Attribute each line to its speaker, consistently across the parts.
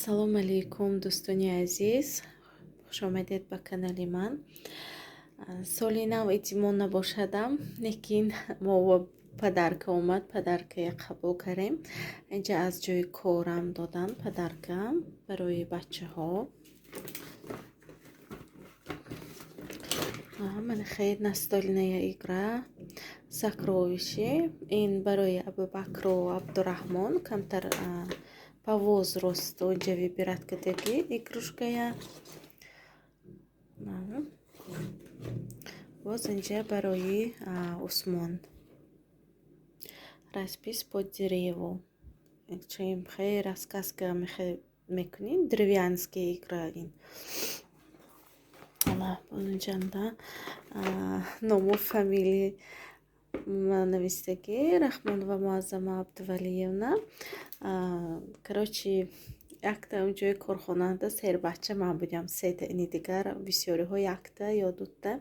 Speaker 1: Ассалому алайкум, дӯстони азиз, хушомадед ба канали ман. Соли нав эътимон набошадам, лекин мо подарка омад, подаркая қабул кардем. Инҷа аз ҷои корам додан подарка барои бачаҳо. Мана хеле настольная игра «Сокровище». Ин барои Абубакру Абдураҳмон, камтар по возрасту инҷа выбирать кардагӣ игрушкая. Боз инҷа барои Усмон распись по дереву. Чим хеле раскраска мекунем, деревянская игра ин. Инҷанда ному фамилии навистагӣ Раҳмонова Муаззама Абдувалиевна. Короче, якта ҷои корхонада сербача ман будям, сета, ини дигар бисёриҳо якта ё дута.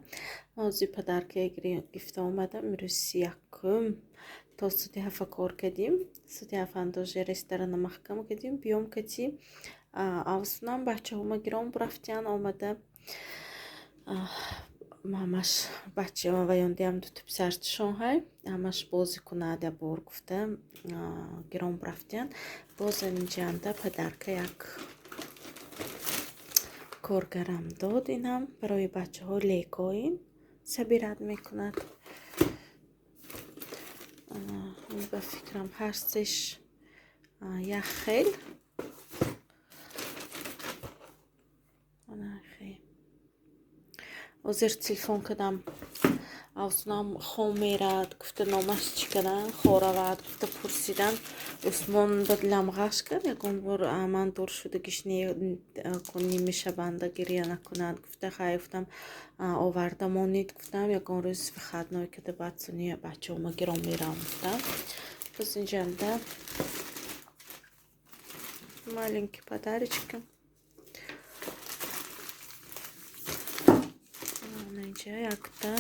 Speaker 1: Ман ҳозир подарка гирифта омадам. Имрӯз якум то соати ҳафта кор кардем. Соати ҳафта андоза ресторана маҳкам кардем. Биём кати авсунам бачаҳома гиром рафтиян омада. Ҳамаш бача ваёндиам, дута писарчашон ҳай, ҳамаш бозӣ кунад я бор гуфта гиром рафтиян. Боз инҷанда подарка як коргарам дод, инам барои бачаҳо лего, ин собирать мекунад. Ба фикрам, ҳар сеш як хел. Ҳозир телефон кардам, Авсунам хом мерад гуфта, номаш чӣ кардан, хоравад гуфта пурсидан. Усмон ба дилам ғаш кард, ягон бор ман дур шудагиш немешаванда, гиря накунад гуфта. Хай, гуфтам, оварда монед, гуфтам, ягон рӯз выходной када баъд суни бачаҳома гиром меравам, гуфтам. Боз инҷанда маленький подарочка. Инҷа якта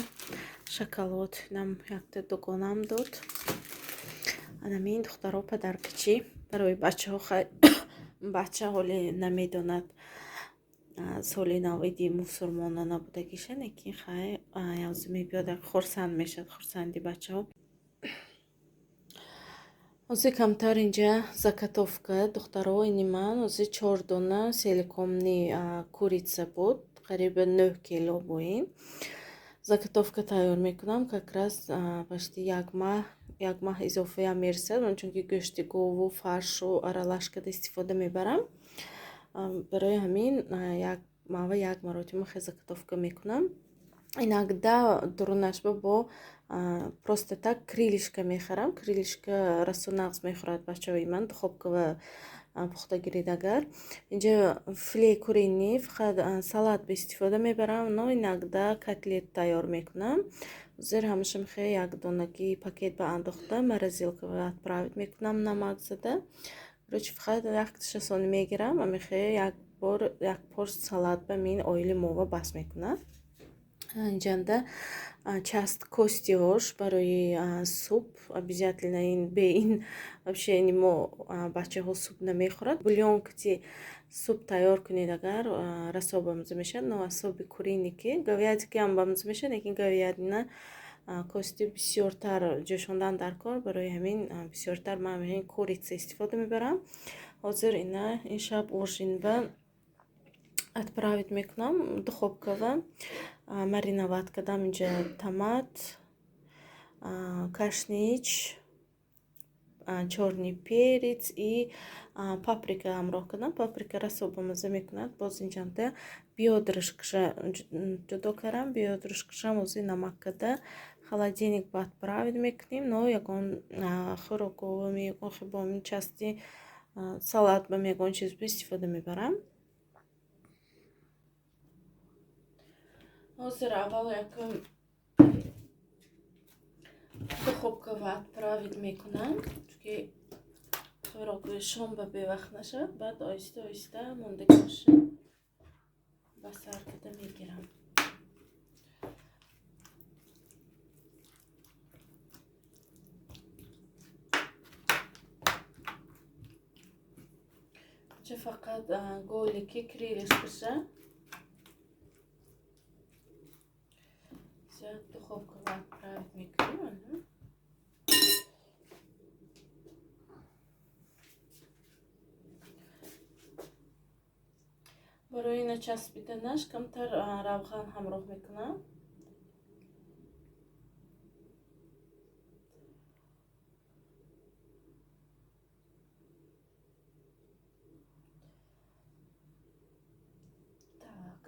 Speaker 1: шоколад, инам якта дугонам дод. Анамин, духтаро, подаркачи барои бачаҳо. Хай, бача ҳоле намедонад соли нав иди мусулмона набудагиша, лекин хай, ҳозир мебиёд, хурсанд мешавад, хурсанди бачаҳо. Ҳозир камтар инҷа заготовка, духтаро, ини ман ҳозир чор дона целикомный курица буд, қариби 9 кило бо ин заготовка тайёр мекунам. Как раз почти як маҳ, як маҳ изофаям мерасад, чунки гӯшти гову фаршу аралаш карда истифода мебарам. Барои ҳамин як маҳва як маротиба хел заготовка мекунам. Иногда дурунашба бо просто так крылышко мехарам. Крылышко расо нағз мехӯрад бачаҳои ман, духовкава пухта гирид агар. Инҷа филе куриный фақат салат ба истифода мебарам, но иногда котлет тайёр мекунам. Зер ҳамаша мехе як донагӣ пакет ба андохта, морозилкава отправить мекунам, намак зада. Короче, фақат якташа сони мегирам ва мехе як бор як пор салат ба мин оили мова бас мекунад. Инҷанда часть костиҳош барои суп обязательно, ин бе ин вообще ини мо бачаҳо суп намехӯрад. Бульон кати суп тайёр кунед агар, расо бамаза мешавад, но особи куриный ки говядикиам бамаза мешавад, лекин говядина кости бисёртар ҷӯшондан дар кор. Барои ҳамин бисёртар ман ҳамин курица истифода мебарам. Ҳозир ина ин шаб ужинба отправить мекунам духовкава. Мариновать кардам, инҷа томат, кашнич, чёрный перец и паприка ҳамроҳ кардам. Паприка расо бамаза мекунад. Боз инҷанда бёдрышкаша ҷудо кардам. Бёдрышкашам ҳозир намак карда, холодильник ба отправить мекунем, но ягон хӯроковами, ягон хибоми части салат бам, ягон чиз истифода мебарам. Ҳозир аввал якум духовкава отправить мекунам, чунки хӯроки шом ба бевақт нашавад. Баъд оҳиста оҳиста мондагиша ба сар карда мегирам. Торақча фақат голики крылышкаша. Всё, духовка отправить мекунем. Барои начаспиданаш камтар равған ҳамроҳ мекунам. Так,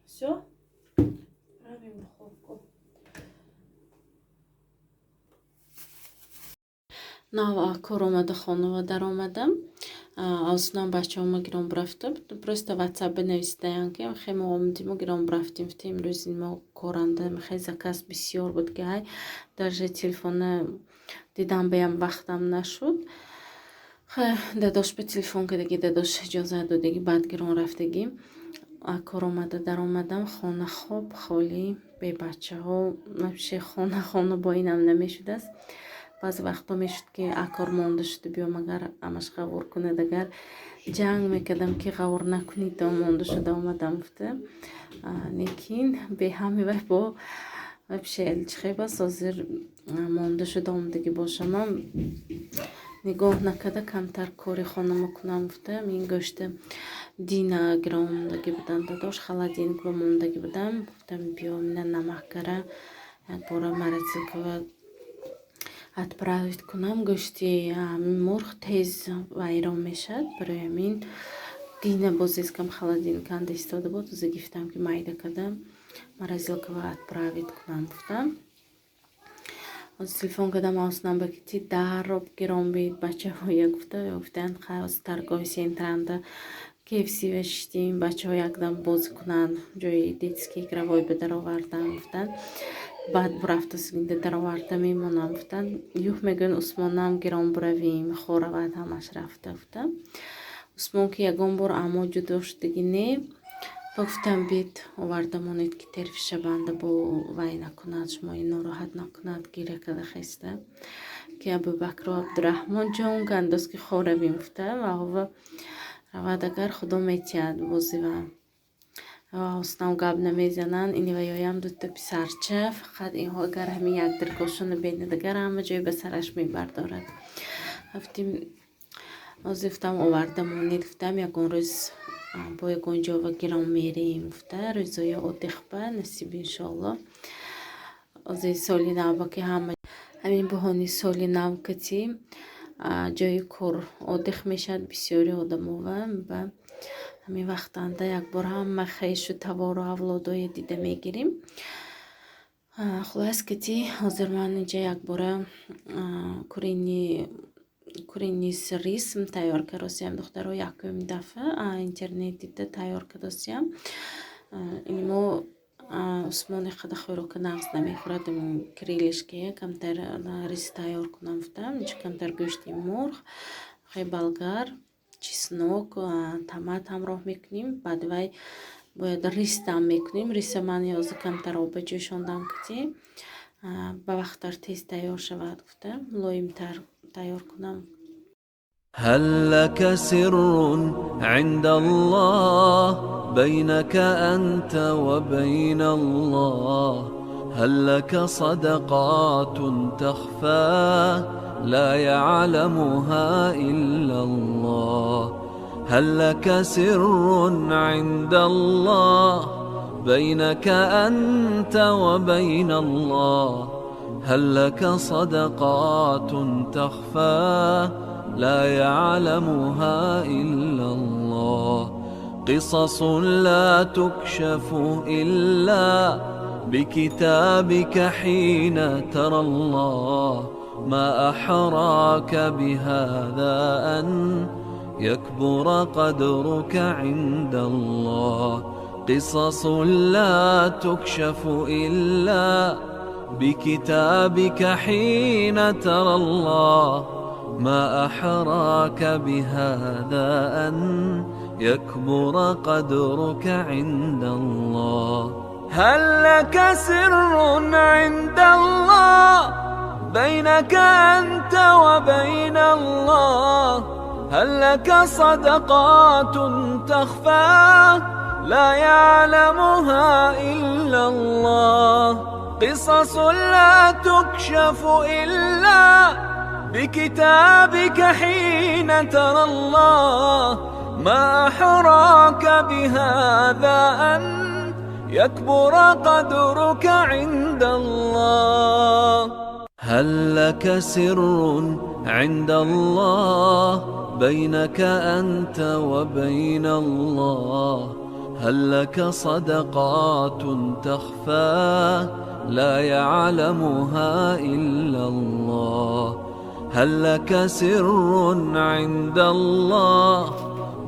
Speaker 1: всё, отправим в духовку. Нав кор омада, хонава даромадам. Озунам бачаҳома гиром рафта. Просто ватсап бинависдаям, ки хе мо омадиму гиром рафтем. Фта имрӯз мо коранда хе заказ бисёр буд, ки ҳай даже телефона дидам баям вақтам нашуд. Хе дадош ба телефон кардагӣ, дадош иҷозат додагӣ, баъд гирон рафтагӣ. Кор омада даромадам, хона хоб, холӣ, бебачаҳо, вообще хона бо инам намешудааст. Баъзе вақтҳо мешуд, ки акор монда шуда биём, агар ҳамаш ғавур кунад, агар ҷанг мекардам, ки ғавур накунед, монда шуда омадам гуфта. Лекин беҳами вай бо вообще чихе бас ҳозир монда шуда омадагӣ бошамам, нигоҳ накарда камтар кори хонамо кунам гуфта. Ин гӯшта дина гиром омадагӣ будам, дадош холодильник ба мондагӣ будам. Гуфтам, биё мина намак кара якбора морозилкава отправить кунам. Гӯшти мурғ тез вайрон мешавад, барои ҳамин дина боз эскам холодильник анда истода буд, ӯза гифтам, ки майда карда морозилкава отправить кунам гуфтам. Ҳозир телефон кардам ҳоснам ба, ки дарроб гиром бид бачаҳоя гуфта. Гуфтанд, хай ҳозир торговый центранда KFC шиштем, бачаҳо якдам бозӣ кунанд, ҷои детский игровой ба даровардам гуфтанд. Баъд бурафта сигинда дароварда мемонам гуфтанд. Юх мегӯянд, Усмонам гиром буравем, хоравад ҳамаш рафта гуфтам. Усмон ки ягон бор амо ҷудо шудагӣ не. Ба гуфтам, бит оварда монед, ки терфиша банда бо вай накунад, шумои нороҳат накунад, гиря карда хеста. Ки Абубакру Абдураҳмон ҷон гандоз, ки хоравем гуфта, ва ҳова равад, агар худо метиҳад бозива. Ҳоснам гап намезананд, ини ваёям дута писарча, фақат инҳо агар ҳамин як диргошоно бинад, агар ҳама ҷой ба сараш мебардорад. Гуфтим, ҳозир гуфтам, оварда монед гуфтам, ягон рӯз бо ягон ҷова гиром мерем гуфта, рӯзои отдых ба насиб иншоалло. Ҳозир соли нав ки ҳама ҳамин баҳони соли нав кати ҷои кор отдых мешавад бисёри одамова, ба ҳамин вақтанда якбор ҳама хешу тавору авлодое дида мегирем. Хуллас, кати ҳозир ман инҷа якбора куриный с рисом тайёр кардосиям, духтаро, якум дафъа интернет дида тайёр кардосиям. Ини мо Усмон иқада хӯрока нағз намехӯрад, крылышки камтар рис тайёр кунам гуфтам. Инҷа камтар гӯшти мурғ, хе болгар, чеснок, томат ҳамроҳ мекунем. Баъд вай бояд рис дам мекунем. Риса ман ёза камтар оба ҷӯшондам, кати ба вақттар тез тайёр шавад гуфта, мулоимтар тайёр кунам.
Speaker 2: هل لك سر عند الله بينك أنت وبين الله؟ هل لك صدقات تخفى لا يعلمها إلا الله؟ هل لك سر عند الله بينك أنت وبين الله؟ هل لك صدقات تخفى لا يعلمها إلا الله؟ قصص لا تكشف إلا بكتابك حين ترى الله. ما أحراك بهذا أن يكبر قدرك عند الله. قصص لا تكشف إلا بكتابك حين ترى الله. ما أحراك بهذا أن يكبر قدرك عند الله. هل لك سر عند الله بينك أنت وبين الله؟ هل لك صدقات تخفى لا يعلمها إلا الله؟ قصص لا تكشف إلا بكتابك حين ترى الله. ما أحراك بهذا أن يكبر قدرك عند الله. هل لك سر عند الله بينك أنت وبين الله؟ هل لك صدقات تخفى لا يعلمها إلا الله؟ هل لك سر عند الله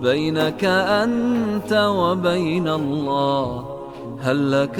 Speaker 2: بينك أنت وبين الله؟ هل لك